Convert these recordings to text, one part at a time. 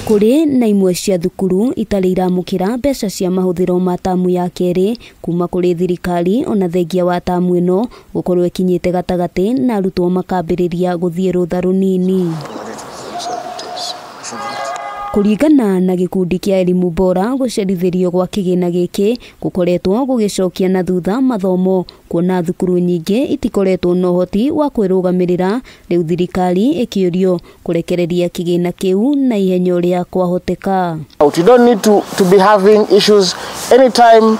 Kũrĩ na imwe cia thukuru itarĩ iramũkĩra mbeca cia mahũthĩro ma tamu ya kerĩ kuma kũrĩ thirikari ona thengia wa tamu ĩno gũkorwo ĩkinyĩte gatagatĩ na arutwo makambĩrĩria gũthiĩ rũtha rũnini. Kũringana na gĩkundi kĩa Elimu Bora gũcerithĩrio gwa kĩgĩna gĩkĩ gũkoretwo gũgĩcokia na thutha mathomo kuona thukuru nyingĩ itikoretwo na ũhoti wa kwĩrũgamĩrĩra rĩu thirikari ĩkĩũrio kũrekereria kĩgĩna kĩu na ihenya ũrĩa kwahoteka. We don't need to be having issues anytime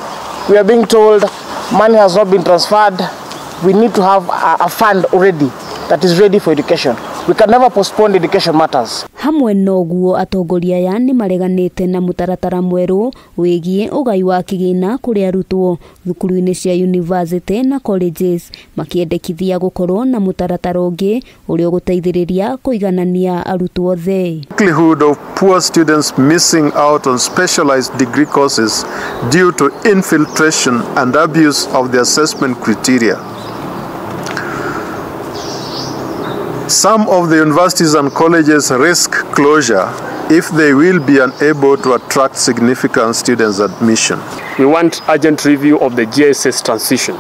we are being told money has not been transferred. We need to have a fund already that is ready for education. We can never postpone education matters. Hamwe noguo atongoria aya nĩ mareganĩte na mũtaratara mwerũ wĩgiĩ ũgai wa kĩgĩna kũrĩ arutwo thukuru-inĩ cia university na colleges makĩendekithia gũkorwo na mũtaratara ũngĩ ũrĩa ũgũteithĩrĩria kũiganania arutwo othe. Likelihood of poor students missing out on specialized degree courses due to infiltration and abuse of the assessment criteria. Some of the universities and colleges risk closure if they will be unable to attract significant students' admission. We want urgent review of the GSS transition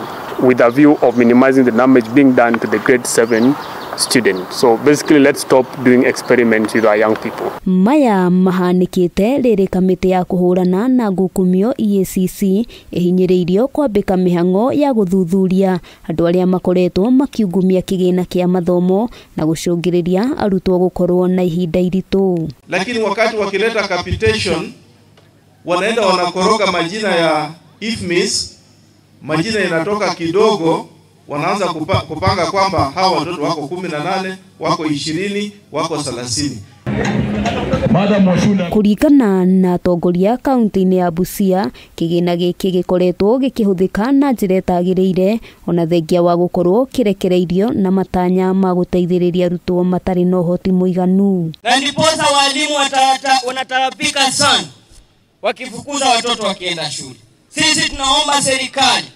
with a view of minimizing the damage being done to the grade 7 students. So basically, let's stop doing experiments with our young people. Maya mahanikite rĩrĩ kamĩtĩ ya kũhũrana na ngukumio EACC ĩhinyĩrĩirio kwambĩka mĩhang'o ya gũthuthuria andũ arĩa makoretwo makiungumia kĩgĩna kĩa mathomo na gũcũngĩrĩria arutwo gũkorwo na ihinda iritũ. Lakini wakati wakileta capitation wanaenda wanakoroga majina ya IFMIS, majina inatoka kidogo, wanaanza kupanga kwamba hawa watoto wako 18, wako 20, wako 30. Kũringana na atongoria kaunti-inĩ ya Busia, kĩgĩna gĩkĩ gĩkoretwo gĩkĩhũthĩka na njĩra ĩtagĩrĩire ona thengia wa gũkorwo kĩrekereirio na matanya ma gũteithĩrĩria arutwo matarĩ na ũhoti mũiganu. Na ndiposa walimu wanatarabika sana wakifukuza watoto wakienda shule. Sisi tunaomba serikali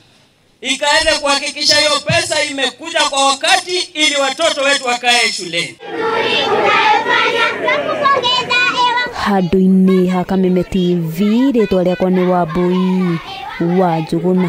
ikaweze kuhakikisha hiyo pesa imekuja kwa wakati ili watoto wetu wakae shuleni. Handũ-inĩ ha Kameme TV, rĩtwa rĩakwa nĩ Wambui wa Njũgũna.